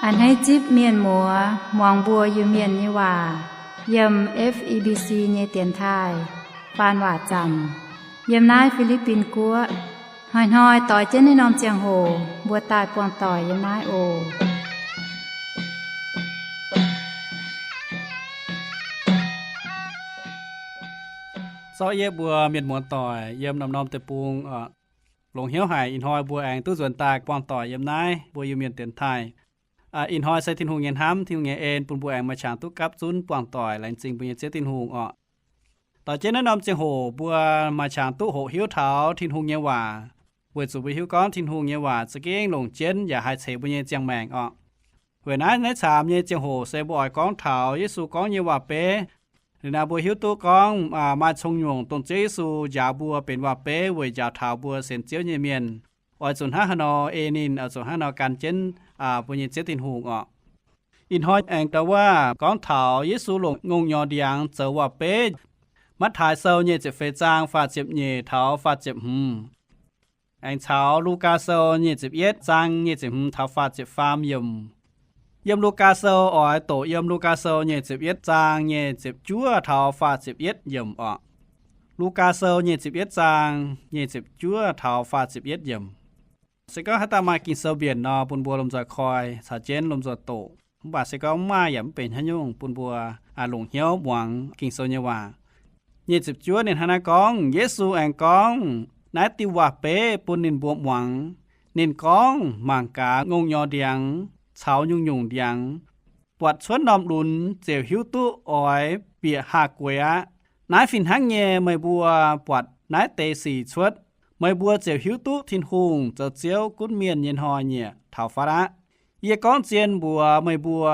A'hneiv zipv mienh muoz muangx mbuo Iu-Mienh nyei waac yiem F E B C nyei dienx taaih faan waac zanc yiem naaiv Fi^li^bin Guoqv. Hnoi-hnoi doix jienv naaiv norm ziangh hoc mbuo daaih buangh doic yiem naaiv oc. Zorqv yie mbuo mienh muoz doic yiem norm-norm deic-bung oc, longx hnyouv haic ih hnoi mbuo aengx duqv nzuonx daaih buangh doic yiem naaiv mbuo Iu-Mienh dienx taaih. Ih hnoi se Tin-Hungh nyei hnamv, Tin-Hungh nyei en bun mbuo aengx maaih qangx duqv gapv zunv buangh doic. Laengz zingh mbuo nyei Ziouv Tin-Hungh oc. Doix jienv naaiv norm ziangh hoc mbuo maaih qangx duqv hoqc hiuv taux Tin-Hungh nyei waac, weic zuqc mbuo hiuv gorngv Tin-Hungh nyei waac za'gengh longc jienv yaac haih ceix mbuo nyei ziangh maengc oc. Weic naaiv, naaiv caamx nyei ziangh hoc se mbuo oix gorngv taux Yesu gorngv nyei waac-beiv. Liuz naaiv mbuo hiuv duqv gorngv maaih cong-nyungc dongh Ziouv Yesu njaaux mbuo benx waac-beiv weic njaaux taux mbuo sienx Ziouv nyei mienh oix zuqc hnangv haaix nor ei ninh, oix zuqc hnangv haaix nor gan jienv mbuo nyei Ziouv Tin-Hungh oc. Ih hnoi aengx ndau wuov gorngv taux Yesu longc ngongh nyorx ndiangx zoux waac-beiv. Matv^taai Sou nyic ziepc feix zaang faah ziepc nyeic taux faah ziepc hmz. Aengx caux Lugaa Sou nyic ziepc yietv zaang nyic ziepc hmz taux faah ziepc faam yiemc. Yiem Lugaa Sou oix doqc yiem Lugaa Sou nyic ziepc yietv zaang nyic ziepc juov taux faah ziepc yietv yiemc oc. Lugaa Sou nyic ziepc yietv zaang nyic ziepc juov taux faah ziepc yietv yiemc. Se gorngv haaix dauh maaih Ging-Sou mbienc nor, bun mbuo lomh nzoih koi caux jienv lomh nzoih doqc. Mv baac se gorngv mv maaih yaac mv benx haaix nyungc, bun mbuo longc hnyouv muangx Ging-Sou nyei waac. Nyic ziepc juov ninh hnangv naaiv gorngv, Yesu aengx gorngv naaiv diuh waac-beiv bun ninh mbuo muangx. Ninh gorngv, Mangc gaax, ngongh nyorx ndiangx caux nyungc-nyungc ndiangx buatc cuotv norm lunx ziouc hiuv duqv oix bieqc haah gueix aqv. Naaiv fih hnangv nyei, meih mbuo buatc naaiv deix sic cuotv, meih mbuo ziouc hiuv duqv Tin-Hungh zoux Ziouv gunv mienh nyei hnoi-nyieqc taux fatv aqv. Yie gorngv zien mbuox meih mbuo,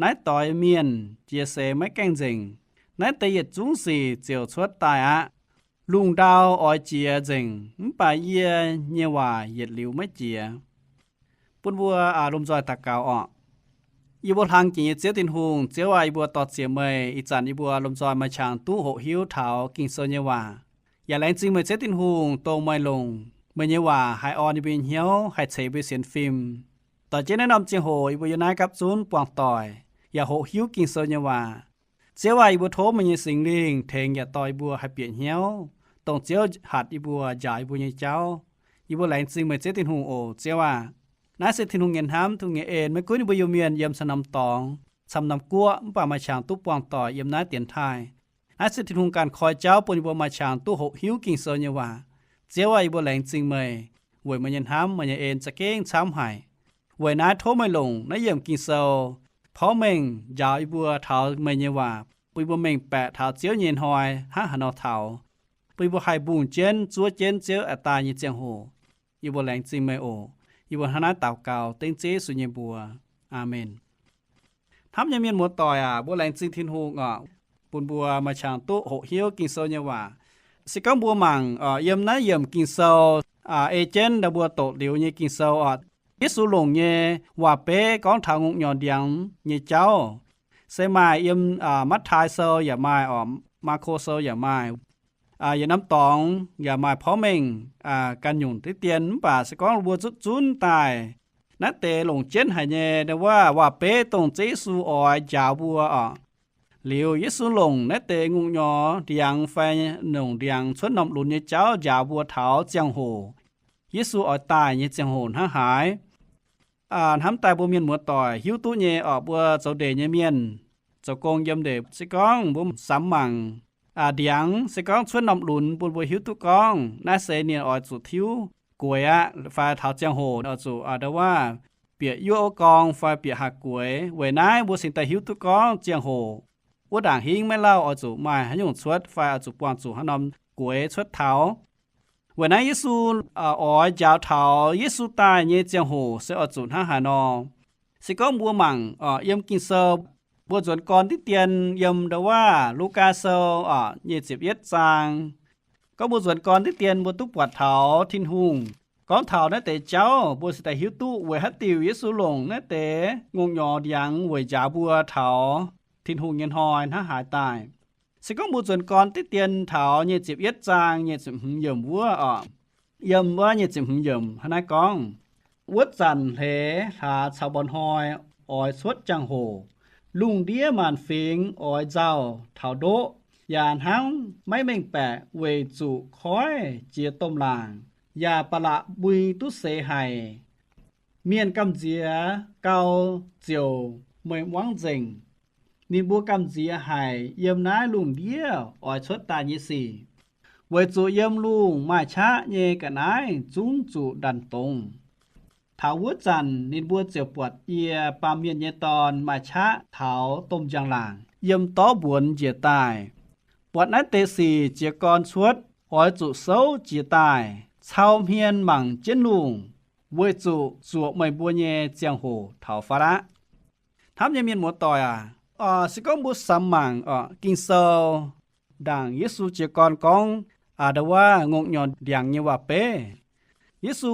naaiv doix mienh jiex seix maiv gaengh nzengc, naaiv deix yietc zungv sic ziouc cuotv daaih aqv. Lungh ndau oix jiex nzengc, mv baac yie nyei waac yietc liuz maiv jiex. Bun mbuo lomh nzoih daux gaux orqc. Yie mbuo hlang jiex nyei Ziouv Tin-Hungh, Ziouv aac, yie mbuo dor-ziec meih. Ih zanc yie mbuo lomh nzoih maaih qangx duqv hoqc hiuv taux Ging-Sou nyei waac. Yaac laengz zingh meih Ziouv Tin-Hungh dongh meih longc meih nyei waac haih orn yie mbuo nyei hnyouv, haih ceix mbuo sienx fim. Doix jienv naaiv norm ziangh hoc yie mbuo yiem naaiv gapv zunv buangh doic yaac hoqc hiuv Ging-Sou nyei waac. Ziouv aac, yie mbuo tov meih nyei Singx Lingh tengx yaac dorh yie mbuo haih bieqc hnyouv, dongh Ziouv hatc yie mbuo, njaaux yie mbuo nyei jauv. Yie mbuo laengz zingh meih Ziouv Tin-Hungh oc, Ziouv aac. Naaiv se Tin-Hungh nyei hnamv, Tin-Hungh nyei en, maiv gunv yie mbuo Iu-Mienh yiem camv norm dorngx, camv norm guoqv, mv baac maaih qangx duqv buangh doic yiem naaiv dienx taaih. Naaiv se Tin-Hungh ganh koi jauv bun yie mbuo maaih qangx duqv hoqc hiuv Ging-Sou nyei waac. Ziouv aac, yie mbuo laengz zingh meih weic meih nyei hnamv, meih nyei en za'gengh camv haic. Weic naaiv tov meih longc naaiv yiemc Ging-Sou porv mengh njaaux yie mbuo taux meih nyei waac, bun yie mbuo mengh baeqc taux Ziouv nyei hnoi hnangv haaix nor taux, bun yie mbuo haih mbungh jienv zuov jienv Ziouv aac daaih nyei ziangh hoc. Yie mbuo laengz zingh meih oc. Yie mbuo hnangv naaiv daux gaux dengv Ziouv Yesu nyei mbuox. Aamen. Hnamv nyei mienh muoz-doic aac, mbuo laengz zingh Tin-Hungh oc, bun mbuo maaih qangx duqv hoqc hiuv Ging-Sou nyei waac. Se gorngv mbuo mangc yiem naaiv yiemc Ging-Sou, ei jienv ndau mbuo doqc liuz nyei Ging-Sou oc, Yesu longc nyei waac-beiv gorngv taux ngongh nyorx ndiangx nyei jauv, se maaih yiem Matv^taai Sou yaac maaih oc, Maako Sou yaac maaih. Yietc norm dorngx yaac maaih porv mengh ganh nyungc diqv dien, mv baac se gorngv mbuo zutv zunv daaih, naaiv deix longc jienv haic nyei ndau wuov waac-beiv dongh Ziouv Yesu oix njaaux mbuo oc. Liuz Yesu longc naaiv deix ngongh nyorx ndiangx fai longc ndiangx cuotv norm lunx nyei jauv njaaux mbuo taux ziangh hoc Yesu oix daaih nyei ziangh hoc hnangv haaix. Hnamv daaih mbuo mienh muoz-doic hiuv duqv nyei oc, mbuo zoux ndeic nyei mienh, zoux gong yiem ndeic, se gorngv mbuo samx mangc ndiangx, se gorngv cuotv norm lunx bun mbuo hiuv duqv gorngv naaiv se ninh oix zuqc tiuv gueix aqv, fai taux ziangh hoc oix zuqc ndau wuov bieqc yuov wuov gorng fai bieqc haah gueix. Weic naaiv mbuo cingx daaih hiuv duqv gorngv ziangh hoc wuov ndaangc hingv maiv lauh oix zuqc maaih haaix nyungc cuotv fai oix zuqc buangh zuqc haaix norm gueix cuotv taux. Weic naaiv Yesu oix njaaux taux Yesu daaih nyei ziangh hoc se oix zuqc hnangv haaix nor. Se gorngv mbuo mangc yiem Ging-Sou, mbuo nzuonx gorn diqv dien yiem ndau wuov Lugaa Sou nyic ziepc yietv zaang. Gorngv mbuo nzuonx gorn diqv dien mbuo duqv buatc taux Tin-Hungh Gorngv taux naaiv deix jauv mbuo se daaih hiuv duqv weic haaix diuc Yesu longc naaiv deix ngongh nyorx ndiangx weic njaaux mbuo taux Tin-Hungh nyei hnoi hnangv haaix daaih. Se gorngv mbuo nzuonx gorn diqv dien taux nyic ziepc yietv zaang nyic ziepc hmz yiemc wuov oc, yiem wuov nyic ziepc hmz yiemc hnangv naaiv gorngv, Wuov zanc hleix hlaax caux mba'hnoi oix cuotv jangx-hoc, lungh ndiev maanc fingx oix nzauh taux ndoqv, yaac hnangv maiv mengh baeqc weic zuqc koiv jiex domh laangc, yaac ba'laqc mbui duqv seix haic. Mienh gamh nziex gau ziouc meih muangv nzengc. Ninh mbuo gamh nziex haic yiem naaiv lungh ndiev oix cuotv daaih nyei sic, weic zuqc yiem lungh maaih qaqv nyei ga'naaiv zungv zuqc ndanc dongz. Taux wuov zanc ninh mbuo ziouc buatc yie, Baamh Mienh nyei Dorn, maaih qaqv taux domh njang-laangc yiem dorv mbuonx njiec daaih. Buatc naaiv deix sic jiez gorn cuotv, oix zuqc souv jiez daaih cau hmien mangc jienv lungh, weic zuqc zuoqc meih mbuo nyei ziangh hoc taux fatv aqv. Hnamv nyei mienh muoz-doic aac, se gorngv mbuo samx mangc oc, Ging-Sou ndaangc Yesu jiez gorn gorngv a'nda'wuov ngongh nyorx ndiangx nyei waac-beiv. Yesu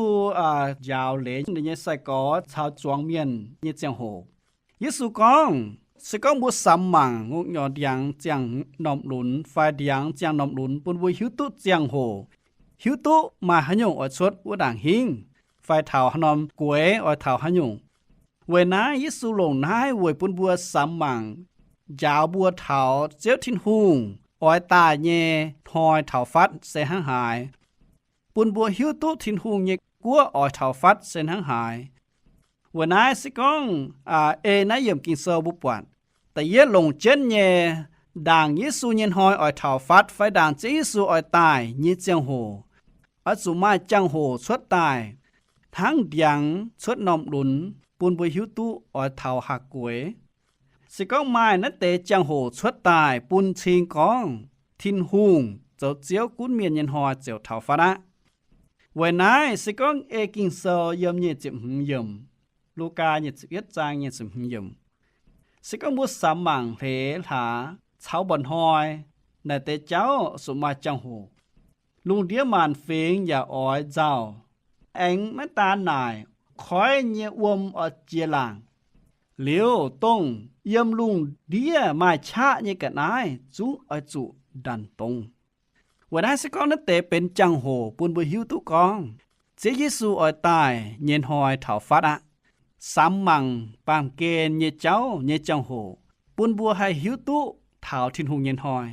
njaaux leiz ninh nyei sai-gorx caux zuangx mienh nyei ziangh hoc. Yesu gorngv, se gorngv mbuo samx mangc ngongh nyorx ndiangx ziangh norm lunx fai ndiangx ziangh norm lunx bun mbuo hiuv duqv ziangh hoc, hiuv duqv maaih haaix nyungc oix cuotv wuov ndaangc hingv, fai taux haaix norm gueix oix taux haaix nyungc. Weic naaiv Yesu longc naaiv weic bun mbuo samx mangc, njaaux mbuo taux Ziouv Tin-Hungh oix daaih nyei hnoi taux fatv se hnangv haaix, bun mbuo hiuv duqv Tin-Hungh nyei guoqv oix taux fatv se hnangv haaix. Weic naaiv se gorngv ei naaiv yiemc Ging-Sou mbuo buatc, da'yietv longc jienv nyei, ndaangc Yesu nyei hnoi oix taux fatv fai ndaangc Ziouv Yesu oix daaih nyei ziangh hoc, oix zuqc maaih jangx-hoc cuotv daaih, hnangv ndiangx cuotv norm lunx bun mbuo hiuv duqv oix taux haaix gueix. Se gorngv maaih naaiv deix jangx-hoc cuotv daaih bun cing gorngv Tin-Hungh zoux Ziouv gunv mienh nyei hnoi ziouc taux fatv aqv. Weic naaiv se gorngv ei Ging-Sou yiem nyic ziepc hmz yiemc, Lugaa nyic ziepc yietv zaang nyic ziepc hmz yiemc, se gorngv mbuo samx mangc hleix hlaax caux mba'hnoi naaic deix jauv zuqc maaih jangx-hoc. Lungh ndiev maanc fingx yaac oix nzauh, aengx maiv daan naaic, koiv nyei wuom oix jiex laangc. Liuz dongh yiem lungh ndiev maaih qaqv nyei ga'naaiv zungv oix zuqc ndanc dongz. Weic naaiv se gorngv naaiv deix benx jangx-hoc bun mbuo hiuv duqv gorngv Ziouv Yesu oix daaih nyei hnoi taux fatv aqv. Samx mangc baamh gen nyei jauv nyei jangx-hoc bun mbuo haih hiuv duqv taux Tin-Hungh nyei hnoi.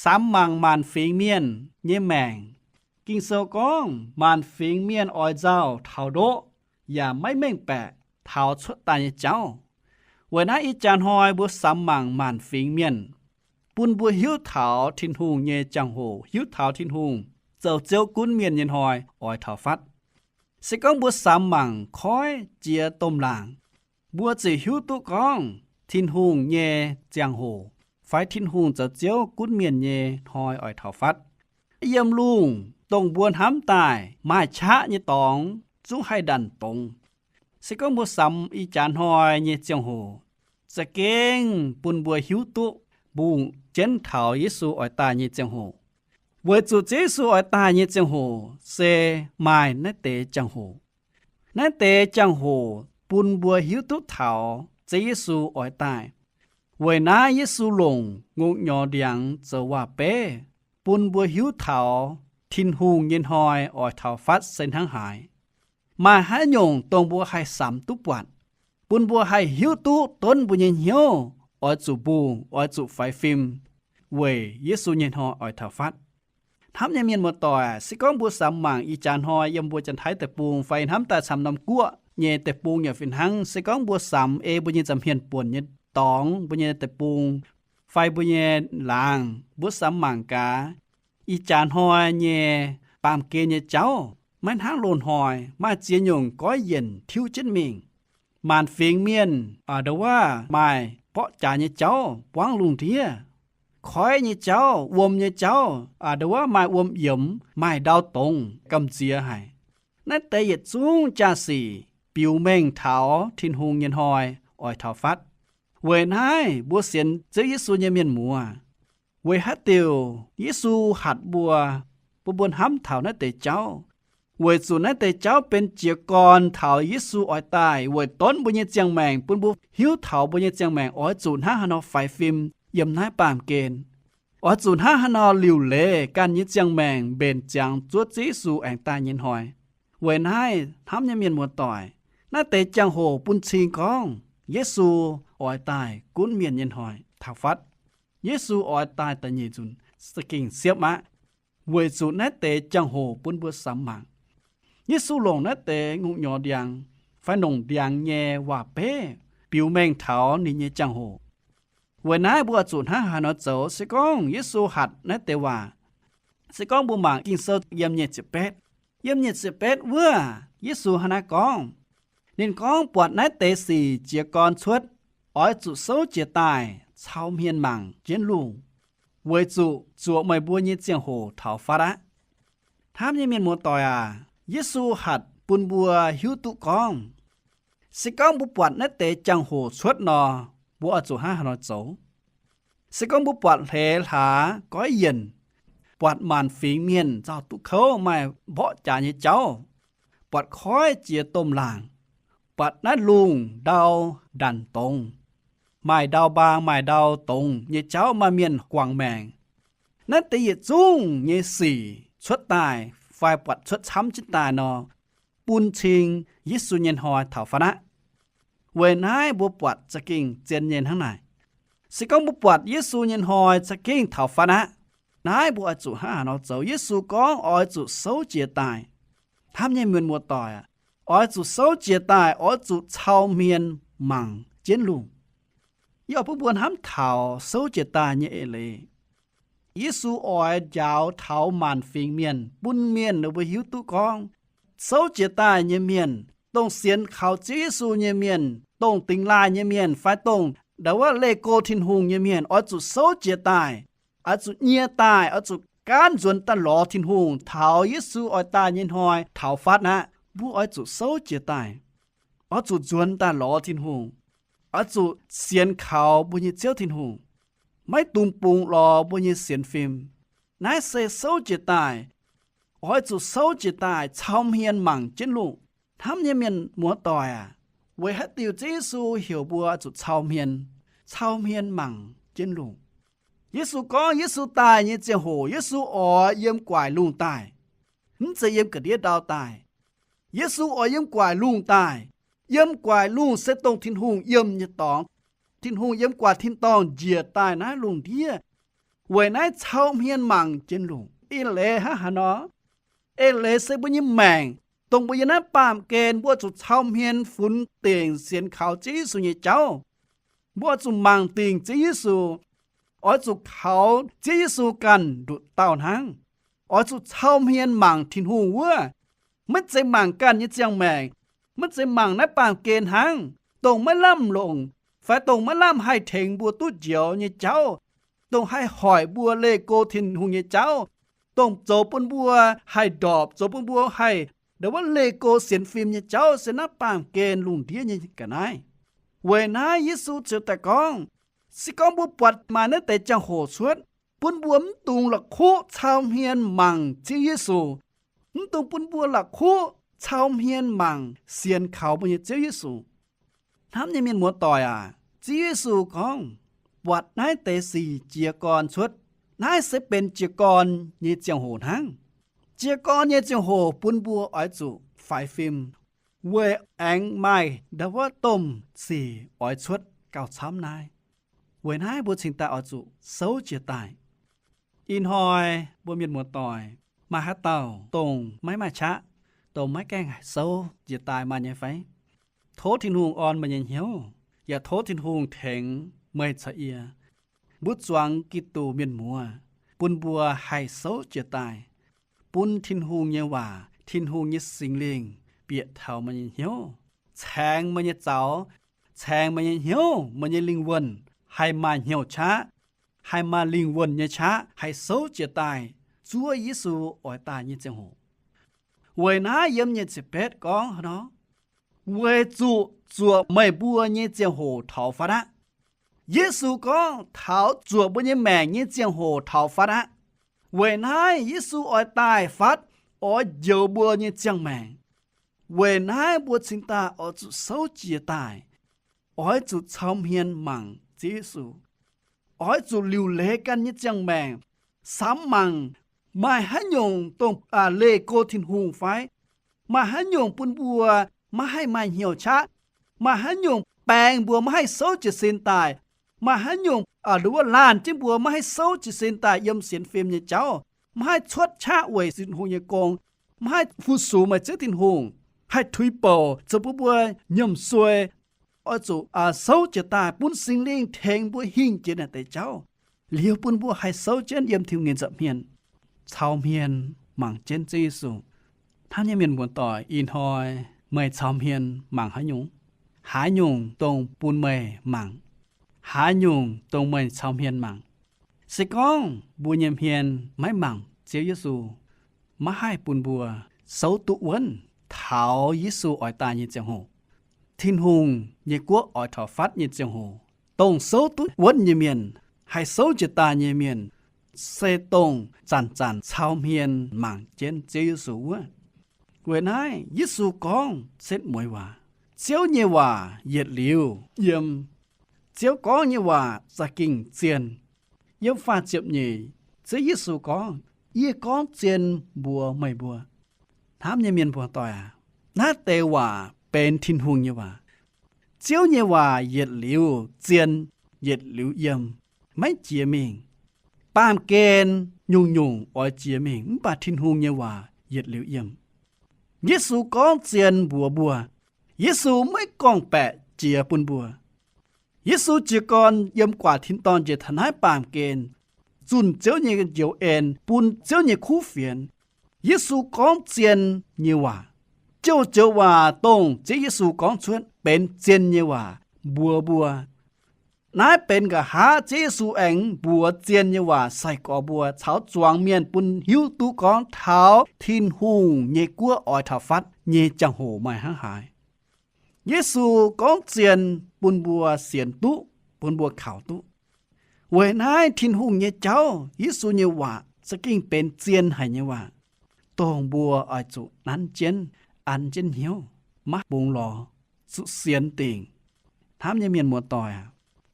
Samx mangc maanc fingx mienh nyei maengc. Ging-Sou gorngv maanc fingx mienh oix nzauh taux ndoqv, yaac maiv mengh baeqc taux cuotv daaih nyei jauv. Weic naaiv ih jaax hnoi mbuo samx mangc maanc fingx mienh, bun mbuo hiuv taux Tin-Hungh nyei jangx-hoc, hiuv taux Tin-Hungh zoux Ziouv gunv mienh nyei hnoi oix taux fatv. Se gorngv mbuo samx mangc koiv jiex domh laangc, mbuo ziouc hiuv duqv gorngv Tin-Hungh nyei ziangh hoc fai Tin-Hungh zoux Ziouv gunv mienh nyei hnoi oix taux fatv. Yiem lungh dongh mbuo hnamv daaih maaih qaqv nyei dorngx zungv haih ndanc dongz. Se gorngv mbuo samx ih jaax hnoi nyei ziangh hoc, za'gengh bun mbuo hiuv duqv mbungh jienv taux Yesu oix daaih nyei ziangh hoc. Weic zuqc Ziouv Yesu oix daaih nyei ziangh hoc se maaih naaiv deix jangx-hoc. Naaiv deix jangx-hoc bun mbuo hiuv duqv taux Ziouv Yesu oix daaih. Weic naaiv Yesu longc ngongh nyorx ndiangx zoux waac-beiv bun mbuo hiuv taux Tin-Hungh nyei hnoi oix taux fatv se hnangv haaix. Maaih haaix nyungc dongh mbuo haih samx duqv buatc, bun mbuo haih hiuv duqv donv mbuo nyei hnyouv oix zuqc mbungh, oix zuqc faix fim weic Yesu nyei hnoi oix taux fatv. Hnamv nyei mienh muoz-doic, se gorngv mbuo samx mangc ih jaax hnoi yiem mbuo Janx-Taiv deic-bung fai hnamv daaih camv norm guoqv nyei deic-bung yaac fih hnangv, se gorngv mbuo samx ei mbuo nyei nza'hmien buonc nyei dorngx, mbuo nyei deic-bung fai mbuo nyei laangz, mbuo samx mangc gaax, ih jaax hnoi nyei baamh gen nyei jauv maiv hnangv loz-hnoi, maaih ziex nyungc goiv yienc tiuv jienv mingh. Maanc fingx mienh a'nda'wuov maaih borqv jaax nyei jauv buangv lungh ndiev. Koiv nyei jauv, wuom nyei jauv a'nda'wuov maaih wuom yiemx, maaih ndau dongz gamh nziex haic. Naaiv deix yietc zungv jaa-sic biux mengh taux Tin-Hungh nyei hnoi oix taux fatv. Weic naaiv mbuo sienx Ziouv Yesu nyei mienh muoz, weic haaix diuc Yesu hatc mbuo, bun mbuo hnamv taux naaiv deix jauv? Weic zuqc naaiv deix jauv benx jiez gorn taux Yesu oix daaih weic donv mbuo nyei ziangh maengc, bun mbuo hiuv taux mbuo nyei ziangh maengc oix zuqc hnangv haaix nor faix fim yiem naaiv baamh gen, oix zuqc hnangv haaix nor liuc leiz ganh nyei ziangh maengc mbenc ziangx zuov Ziouv Yesu aengx daaih nyei hnoi. Weic naaiv hnamv nyei mienh muoz-doic, naaiv deix jangx-hoc bun cing gorngv Yesu oix daaih gunv mienh nyei hnoi taux fatv. Yesu oix daaih da'nyeic nzunc za'gengh siepv aqv. Weic zuqc naaiv deix jangx-hoc bun mbuo samx mangc. Yesu longc naaiv deix ngongh nyorx ndiangx fai longc ndiangx nyei waac-beiv biux mengh taux ninh nyei jangx-hoc. Weic naaiv mbuo oix zuqc hnangv haaix nor zoux? Se gorngv Yesu hatc naaiv deix waac, se gorngv mbuo mangc Ging-Sou yiem nyic ziepc betv, yiem nyic ziepc betv wuov Yesu hnangv naaiv gorngv. Ninh gorngv, buatc naaiv deix sic jiez gorn cuotv, oix zuqc souv jiez daaih cau hmien mangc jienv lungh, weic zuqc zuoqc meih mbuo nyei ziangh hoc taux fatv aqv. Hnamv nyei mienh muoz-doic aac, Yesu hatc bun mbuo hiuv duqv gorngv, se gorngv mbuo buatc naaiv deix jangx-hoc cuotv nor, mbuo oix zuqc hnangv haaix nor zoux? Se gorngv mbuo buatc hleix hlaax goiv yienc, buatc maanc fingx mienh nzauh duqv kouv maaih mborqv jaax nyei jauv, buatc koiv jiex domh laangc, buatc naaiv lungh ndau ndanc dongz, maaih ndau mbaang maaih ndau dongz nyei jauv maaih mienh guangc maengc, naaiv deix yietc zungv nyei sic cuotv daaih fai buatc cuotv camv jienv daaih nor, bun cing Yesu nyei hnoi taux fatv aqv. Weic naaiv mbuo buatc za'gengh zien nyei hnangv naaic. Se gorngv mbuo buatc Yesu nyei hnoi za'gengh taux fatv aqv, naaiv mbuo oix zuqc hnangv haaix nor zoux? Yesu gorngv oix zuqc souv jiez daaih. Hnamv nyei mienh muoz-doic aac, oix zuqc souv jiez daaih, oix zuqc cau hmien mangc jienv lungh. Yie oix bun mbuo hnamv taux souv jiez daaih nyei eix leiz. Yesu oix njaaux taux maanc fingx mienh, bun mienh ninh mbuo hiuv duqv gorngv, souv jiez daaih nyei mienh, dongh sienx kaux Ziouv Yesu nyei mienh, dongh dingx laaih nyei mienh, fai dongh ndau wuov leih go Tin-Hungh nyei mienh, oix zuqc souv jiez daaih, oix zuqc nyie daaih, oix zuqc gaanv nzuonx daaih lorz Tin-Hungh taux Yesu oix daaih nyei hnoi taux fatv aqv. Mbuo oix zuqc souv jiez daaih, oix zuqc nzuonx daaih lorz Tin-Hungh, oix zuqc sienx kaux mbuo nyei Ziouv Tin-Hungh, maiv dungx bungx lorz mbuo nyei sienx fim. Naaiv se souv jiez daaih, oix zuqc souv jiez daaih cau hmien mangc jienv lungh. Hnamv nyei mienh muoz-doic aac, weic haaix diuc Ziouv Yesu heuc mbuo zuqc cau hmien, cau hmien mangc jienv lungh? Yesu gorngv Yesu daaih nyei ziangh hoc Yesu oix yiem gu'nguaaic lungh daaih, mv zeiz yiem ga'ndiev ndau daaih. Yesu oix yiem gu'nguaaic lungh daaih. Yiem gu'nguaaic lungh se dongh Tin-Hungh yiem nyei dorngx. Tin-Hungh yiem gu'nguaaic tin-dorngh njiec daaih naaiv lungh ndiev. Weic naaiv cau hmien mangc jienv lungh. Eix leiz hnangv haaix nor? Eix leiz se mbuo nyei maengc, dongh mbuo yiem naaiv baamh gen mbuo zuqc cau hmien funx dingc sienx kaux Ziouv Yesu nyei jauv. Mbuo oix zuqc mangc dingc Ziouv Yesu, oix zuqc kaux Ziouv Yesu ganh nduqc dauh hnangv. Oix zuqc cau hmien mangc Tin-Hungh wuov. Maiv zeiz mangc ganh nyei ziangh maengc, maiv zeiz mangc naaiv baamh gen hnangv, dongh maiv lamh longc fai dongh maiv lamh haih tengx mbuo duqv njoux nyei jauv, dongh haih hoic mbuo leih go Tin-Hungh nyei jauv, dongh zoux bun mbuo haih ndorpc, zoux bun mbuo haih ndau wuov leih go sienx fim nyei jauv se naaiv baamh gen lungh ndiev nyei ga'naaiv. Weic naaiv Yesu ziouc daaih gorngv, se gorngv mbuo buatc maaih naaiv deix jangx-hoc cuotv, bun mbuo mv dungx la'kuqv cau hmien mangc Ziouv Yesu, mv dungx bun mbuo la'kuqv cau hmien mangc sienx kaux mbuo nyei Ziouv Yesu. Hnamv nyei mienh muoz-doic aac, Ziouv Yesu gorngv, buatc naaiv deix sic jiez gorn cuotv. Naaiv se benx jiez gorn nyei ziangh hoc hnangv. Jiez gorn nyei ziangh hoc bun mbuo oix zuqc faix fim, weic aengx maaih ndau wuov domh sic oix cuotv gauh camv naaiv. Weic naaiv mbuo cingx daaih oix zuqc souv jiez daaih. Ih hnoi mbuo mienh muoz-doic maaih haaix dauh dongh maiv maaih qaqv, dongh maiv gaengh souv jiez daaih maaih nyei fai? Tov Tin-Hungh orn meih nyei hnyouv, yaac tov Tin-Hungh tengx meih caux yie, mbuo zuangx Giduc mienh muoz, bun mbuo haih souv jiez daaih, bun Tin-Hungh nyei waac, Tin-Hungh nyei Singx Lingh bieqc taux meih nyei hnyouv, caengx meih nyei zaux, caengx meih nyei hnyouv, meih nyei lingh wuonh, haih maaih hnyouv qaqv, haih maaih lingh wuonh nyei qaqv, haih souv jiez daaih zuov Yesu oix daaih nyei ziangh hoc. Weic naaiv yiem nyic ziepc betv gorngv haaix nor? Weic zuqc zuoqc meih mbuo nyei ziangh hoc taux fatv aqv. Yesu gorngv taux zuoqc mbuo nyei maengc nyei ziangh hoc taux fatv aqv. Weic naaiv Yesu oix daaih fatv, oix njoux mbuo nyei ziangh maengc. Weic naaiv mbuo cingx daaih oix zuqc souv jiez daaih, oix zuqc cau hmien mangc Ziouv Yesu, oix zuqc liuc leiz ganh nyei ziangh maengc, samx mangc maaih haaix nyungc dongh leih go Tin-Hungh fai, maaih haaix nyungc bun mbuo maiv haih maaih hnyouv qaqv, maaih haaix nyungc baengx mbuo maiv haih souv jiez sin daaih, maaih haaix nyungc nduov laanh jienv mbuo maiv haih souv jiez sin daaih yiem sienx fim nyei jauv, maiv haih cuotv qaqv weic Tin-Hungh nyei gong, maiv haih fu-sux meih Ziouv Tin-Hungh, haih tuix bouc zoux bun mbuo nyiemc suei. Oix zuqc souv jiez daaih bun Singx Lingh tengx mbuo hingh jiex naaic deix jauv, liuz bun mbuo haih souv jienv yiem Tin-Hungh nyei nza'hmien, cau hmien mangc jienv Ziouv Yesu. Hnamv nyei mienh muoz-doic, ih hnoi meih cau hmien mangc haaix nyungc? Haaix nyungc dongh bun meih mangc? Haaix nyungc dongh meih cau hmien mangc? Se gorngv mbuo nyei hmien maiv mangc Ziouv Yesu, maiv haih bun mbuo souv duqv wuonv taux Yesu oix daaih nyei ziangh hoc, Tin-Hungh nyei guoqv oix taux fatv nyei ziangh hoc. Dongh souv duqv wuonv nyei mienh, haih souv jiez daaih nyei mienh, se dongh zanc-zanc cau hmien mangc jienv Ziouv Yesu wuov. Weic naaiv Yesu gorngv setv mueiz waac, Ziouv nyei waac yietc liuz yiem. Ziouv gorngv nyei waac za'gengh zien. Yiem faah ziepc nyeic, Ziouv Yesu gorngv, Yie gorngv zien mbuox meih mbuo. Hnamv nyei mienh muoz-doic aac, naaiv deix waac benx Tin-Hungh nyei waac. Ziouv nyei waac yietc liuz zien, yietc liuz yiem, maiv jiex mingh. Baamh gen nyungc-nyungc oix jiex mingh, mv baac Tin-Hungh nyei waac yietc liuz yiem. Yesu gorngv zien mbuox mbuo. Yesu maiv gorngv-baeqc jiex bun mbuo. Yesu jiez gorn yiem guaax tin-dorngh njiec taux naaiv baamh gen, zunh Ziouv nyei njoux en, bun Ziouv nyei kuv fienx. Yesu gorngv zien nyei waac. Jouh joux waac dongh Ziouv Yesu gorngv cuotv benx zien nyei waac mbuox mbuo. Naaiv benx nqa'haav Ziouv Yesu aengx mbuox zien nyei waac sai-gorx mbuo caux zuangx mienh bun hiuv duqv gorngv taux Tin-Hungh nyei guoqv oix taux fatv nyei ziangh hoc maaih hnangv haaix. Yesu gorngv zien bun mbuo sienx duqv, bun mbuo kaux duqv. Weic naaiv Tin-Hungh nyei jauv, Yesu nyei waac za'gengh benx zien haic nyei waac, dongh mbuo oix zuqc nanv jienv, an jienv hnyouv, maiv bungx lorz, zuqc sienx dingc. Hnamv nyei mienh muoz-doic aac,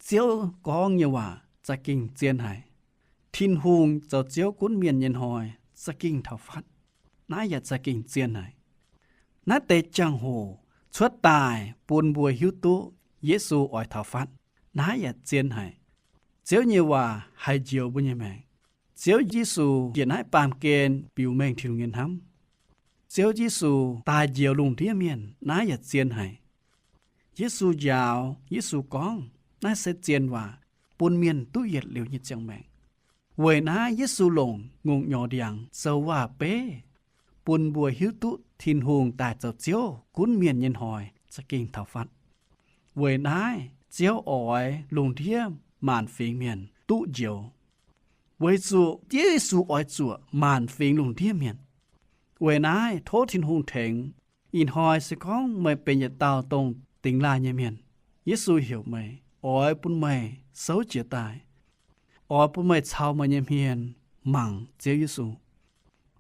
Ziouv gorngv nyei waac za'gengh zien haic. Tin-Hungh zoux Ziouv gunv mienh nyei hnoi za'gengh taux fatv. Naaiv yaac za'gengh zien haic. Naaiv deix jangx-hoc cuotv daaih bun mbuo hiuv duqv Yesu oix taux fatv. Naaiv yaac zien haic. Ziouv nyei waac haih njoux mbuo nyei maengc. Ziouv Yesu njiec naaiv baamh gen biux mengh Tin-Hungh nyei hnamv. Ziouv Yesu daaih njoux lungh ndiev mienh. Naaiv yaac zien haic. Yesu njaaux, Yesu gorngv, naaiv se zien waac, bun mienh duqv yietc liuz nyei ziangh maengc. Weic naaiv Yesu longc ngongh nyorx ndiangx zoux waac-beiv bun mbuo hiuv duqv Tin-Hungh daaih zoux Ziouv gunv mienh nyei hnoi za'gengh taux fatv. Weic naaiv Ziouv oix lungh ndiev maanc fingx mienh duqv njoux, weic zuqc Ziouv Yesu oix zuoqc maanc fingx lungh ndiev mienh. Weic naaiv tov Tin-Hungh tengx. Ih hnoi se gorngv meih benx yietc dauh dongh dingx laaih nyei mienh, Yesu heuc meih, oix bun meih souv jiez daaih, oix bun meih cau meih nyei hmien mangc Ziouv Yesu,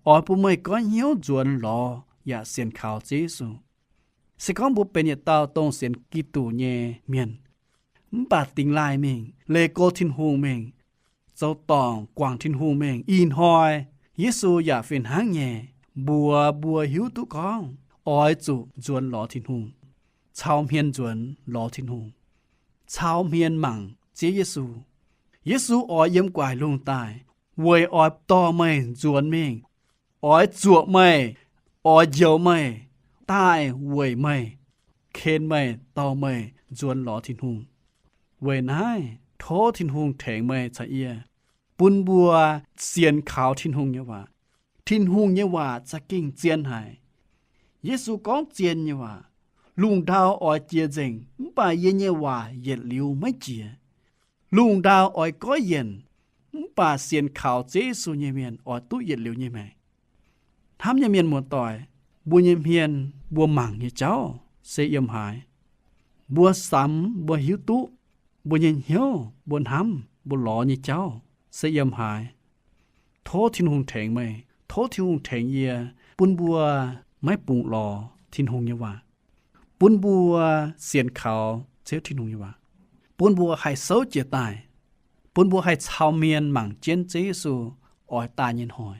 oix bun meih goiv hnyouv nzuonx lorz yaac sienx kaux Ziouv Yesu. Se gorngv mbuo benx yietc dauh dongh sienx Giduc nyei mienh, mv baac dingx laaih mingh, leih go Tin-Hungh mingh, zoux dorngc guangc Tin-Hungh mingh, ih hnoi Yesu yaac fih hnangv nyei mbuox mbuo hiuv duqv gorngv oix zuqc nzuonx lorz Tin-Hungh, cau hmien nzuonx lorz Tin-Hungh, cau hmien mangc Ziouv Yesu. Yesu oix yiem gu'nguaaic lungh daaih weic oix dorh meih nzuonx mingh, oix zuoqc meih, oix njoux meih, daaih weic meih, ken meih, dorh meih nzuonx lorz Tin-Hungh. Weic naaiv tov Tin-Hungh tengx meih caux yie, bun mbuo sienx kaux Tin-Hungh nyei waac. Tin-Hungh nyei waac za'gengh zien haic. Yesu gorngv zien nyei waac, lungh ndau oix jiex nzengc, mv baac yie nyei waac yietc liuz maiv jiex. Lungh ndau oix goiv yienc, mv baac sienx kaux Ziouv Yesu nyei mienh oix duqv yietc liuz nyei maengc. Hnamv nyei mienh muoz-doic, mbuo nyei hmien, mbuo mangc nyei jauv se yiem haaix? Mbuo samx, mbuo hiuv duqv, mbuo nyei hnyouv, mbuo hnamv, mbuo lorz nyei jauv se yiem haaix? Tov Tin-Hungh tengx meih, tov Tin-Hungh tengx yie, bun mbuo maiv bungx lorz Tin-Hungh nyei waac, bun mbuo sienx kaux Ziouv Tin-Hungh nyei waac, bun mbuo haih souv jiez daaih, bun mbuo haih caux mienh mangc jienv Ziouv Yesu oix daaih nyei hnoi,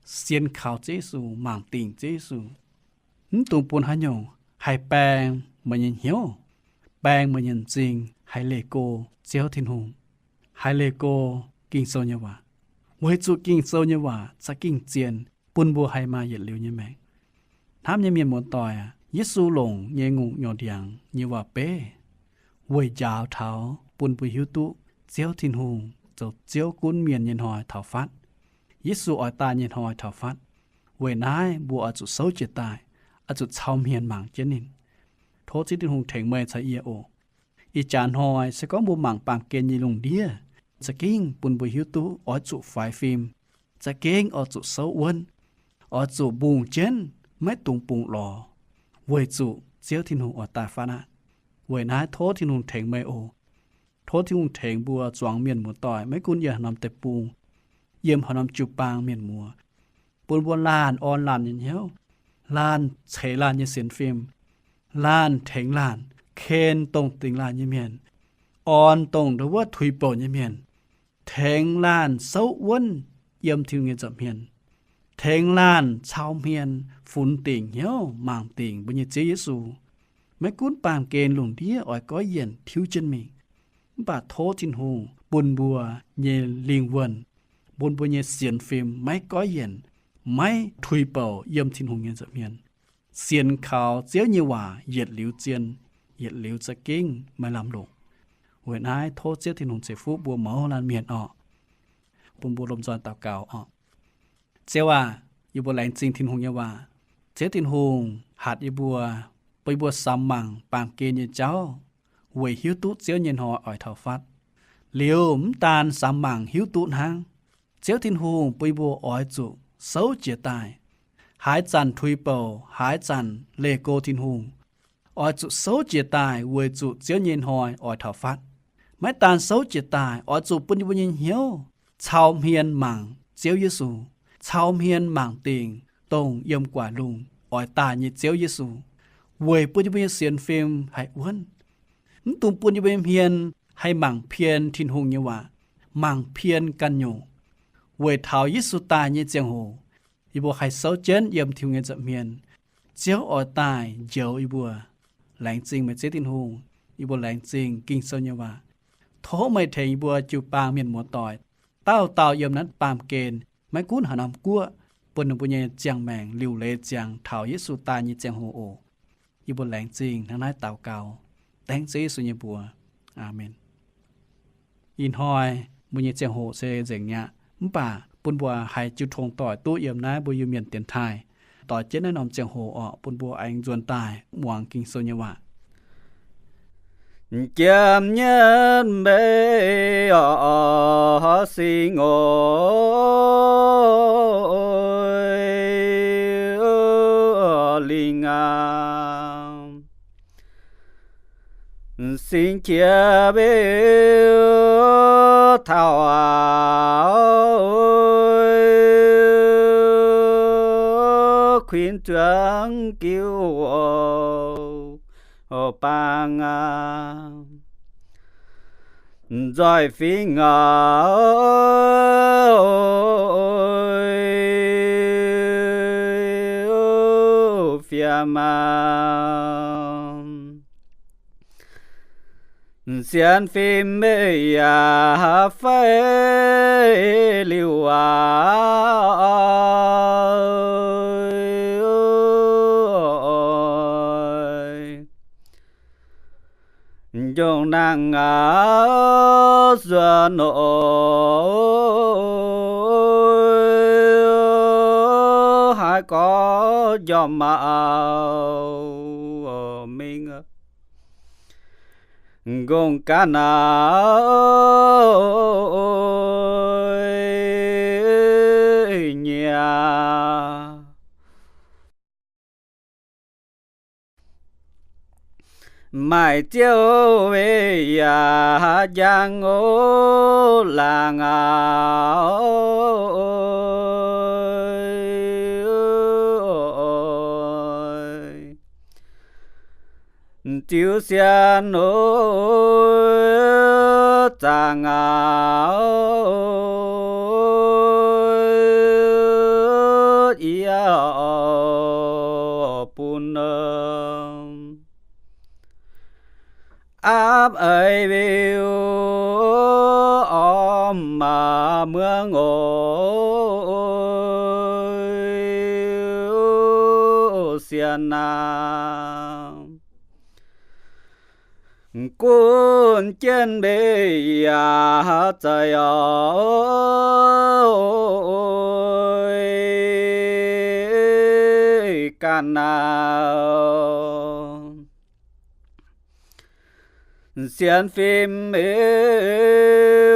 sienx kaux Ziouv Yesu, mangc dingc Ziouv Yesu. Mv dungx bun haaix nyungc haih baeng meih nyei hnyouv, baeng meih nyei m'zing haih leih go Ziouv Tin-Hungh, haih leih go Ging-Sou nyei waac. Weic zuqc Ging-Sou nyei waac za'gengh zien, bun mbuo haih maaih yietc liuz nyei maengc. Hnamv nyei mienh muoz-doic aac, Yesu longc nyei ngongh nyorx ndiangx nyei waac-beiv weic njaaux taux bun mbuo hiuv duqv Ziouv Tin-Hungh zoux Ziouv gunv mienh nyei hnoi taux fatv, Yesu oix daaih nyei hnoi taux fatv. Weic naaiv mbuo oix zuqc souv jiez daaih, oix zuqc caux hmien mangc jienv ninh. Tov Ziouv Tin-Hungh tengx meih caux yie oc. Ih jaax hnoi se gorngv mbuo mangc baamh gen nyei lungh ndiev, za'gengh bun mbuo hiuv duqv oix zuqc faix fim, za'gengh oix zuqc souv wuonv, oix zuqc mbungh jienv, maiv dungx bungx lorz, weic zuqc Ziouv Tin-Hungh oix daaih fatv aqv. Weic naaiv tov Tin-Hungh tengx meih oc. Tov Tin-Hungh tengx mbuo zuangx mienh muoz-doic, maiv gunv yiem haaix norm deic-bung, yiem haaix norm jiu-baang mienh muoz, bun mbuo laanh orn laanh nyei hnyouv, laanh ceix laanh nyei sienx fim, laanh tengx laanh ken dongh dingx laanh nyei mienh, orn dongh ndo wuov tuix bouc nyei mienh, tengx laanh souv wuonv yiem Tin-Hungh nyei nza'hmien, tengx laanh caux hmien funx dingc hnyouv mangc dingc mbuo nyei Ziouv Yesu. Maiv gunv baamh gen lungh ndiev oix goiv yienc tiuv jienv mingh, mv baac tov Tin-Hungh bun mbuo nyei lingh wuonh, bun mbuo nyei sienx fim maiv goiv yienc, maiv tuix bouc yiem Tin-Hungh nyei nza'hmien, sienx kaux Ziouv nyei waac yietc liuz zien, yietc liuz za'gengh maiv lamh longc. Weic naaiv tov Ziouv Tin-Hungh ceix fuqv mbuo mouz laanh mienh orqc. Bun mbuo lomh nzoih daux gaux orqc. Ziouv aac, yie mbuo laengz zingh Tin-Hungh nyei waac. Ziouv Tin-Hungh hatc yie mbuo, bun yie mbuo samx mangc baamh gen nyei jauv, weic hiuv duqv Ziouv nyei hnoi oix taux fatv. Liuz mv daan samx mangc hiuv duqv hnangv, Ziouv Tin-Hungh bun yie mbuo oix zuqc souv jiez daaih. Haaix zanc tuix bouc, haaix zanc leih go Tin-Hungh, oix zuqc souv jiez daaih weic zuqc Ziouv nyei hnoi oix taux fatv. Maiv daan souv jiez daaih, oix zuqc bun yie mbuo nyei hnyouv caux hmien mangc Ziouv Yesu, caux hmien mangc dingc dongh yiem gu'nguaaic lungh oix daaih nyei Ziouv Yesu, weic bun yie mbuo nyei sienx fim haih wuonv. Mv dungx bun yie mbuo nyei hmien haih mangc pien Tin-Hungh nyei waac, mangc pien ganh nyungc, weic taux Yesu daaih nyei ziangh hoc, yie mbuo haih souv jienv yiem Tin-Hungh nyei nza'hmien. Ziouv oix daaih njoux yie mbuo. Laengz zingh meih Ziouv Tin-Hungh. Yie mbuo laengz zingh Ging-Sou nyei waac. Tov meih tengx yie mbuo jiu-baang mienh muoz-doic, dauh dauh yiem naaiv baamh gen, maiv gunv haaix norm guoqv, bun ninh mbuo nyei ziangh maengc liuc leiz ziangx taux Yesu daaih nyei ziangh hoc oc. Yie mbuo laengz zingh hnangv naaiv daux gaux, dengv Ziouv Yesu nyei mbuox. Aamen. Ih hnoi mbuo nyei ziangh hoc se nzengc mi'aqv, mv baac bun mbuo haiz jiu tong doic duqv yiem naaiv mbuo Iu-Mienh dienx taaih, doix jienv naaiv norm ziangh hoc orqc, bun mbuo aengx nzuonx daaih muangx Ging-Sou nyei waac. M'jiem nyei mbeix orqc, singx oc, lingh aac. Singx qiex mbeix taux aac, kuinx zuangx giuv baang aac, nzoih fingx aac, fiem aac. Sienx fim meih yaac fai liuz aac, njongc nangh aac, suonc oc, haiz gorx njormh maauh mingh. Nqongh ganh aac, nyiec maaih ziouv weic yaac njang oc, laangz aac. Ziux sienx oc, zaangc aac, yie bun aapv eix weu orm muangx oc, sienx naaic. Gunv jienv mbeix yaac za'eix oc, ganh naaic sienx fim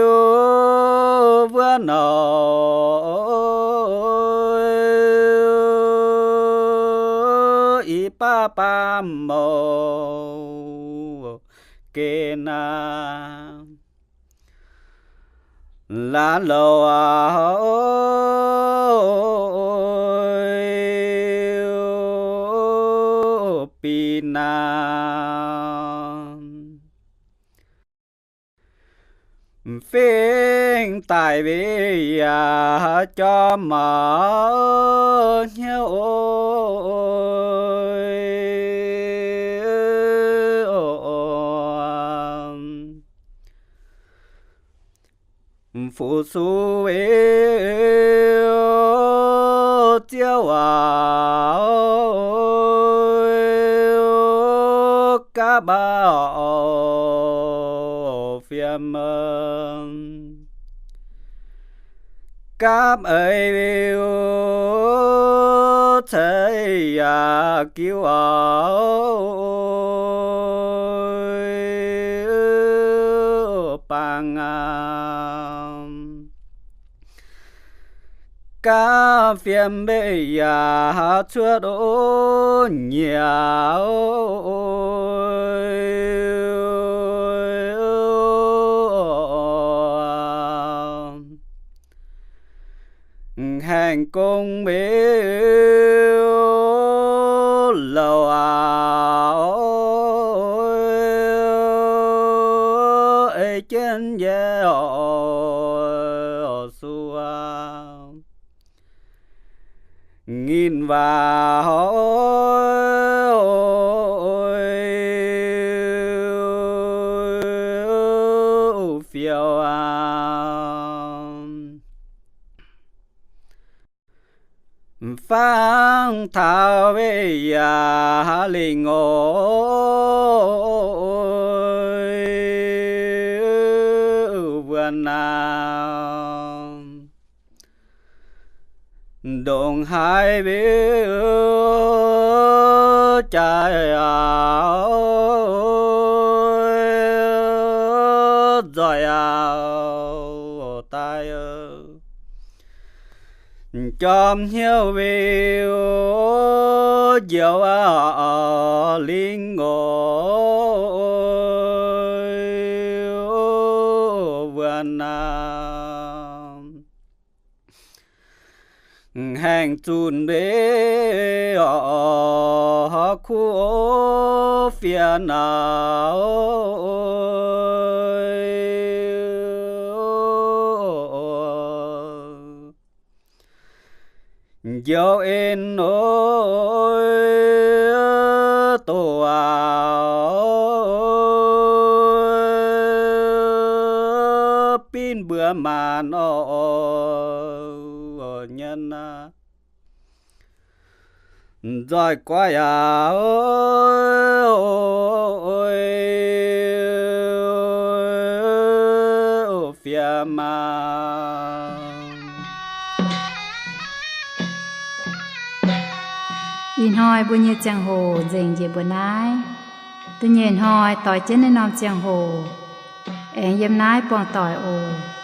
wuov nor, i baav baamh mouc geh naaic. Laanh louc aac, bih naaic. Fingx daic wei yaac jorm maux hnyouv oc. Fu-sux wei ziouv aac, gapv aac, fiem gapv eix weu ceix yaac giuv aac, bangc aac. Gapv fiem mbeix yaac cuotv oc, nyiec haengh gong mbeix louc aac, ei jienv nyei oc, suo Nginh waac fiou aac, fangx taux weih yaac lingh oc, wuonh aac. Ndongc haaix weu jaaix aac, nzoih aac, daaih jorm hnyouv weu njoux aac, lingh oc, wuonh aac. Haengh zunh mbeix oc, kuv fiev naaic, njoux en oc, doqc aac, binv mbuo maanc oc, nyanc aac. Nzoih guaix aac, fiev maanc. Ih hnoi mbuo nyei ziangh hoc nzengc njiec mbuo naaiv. Da'nyeic hnoi doix jienv naaiv norm ziangh hoc aengx yiem naaiv buangh doic oc.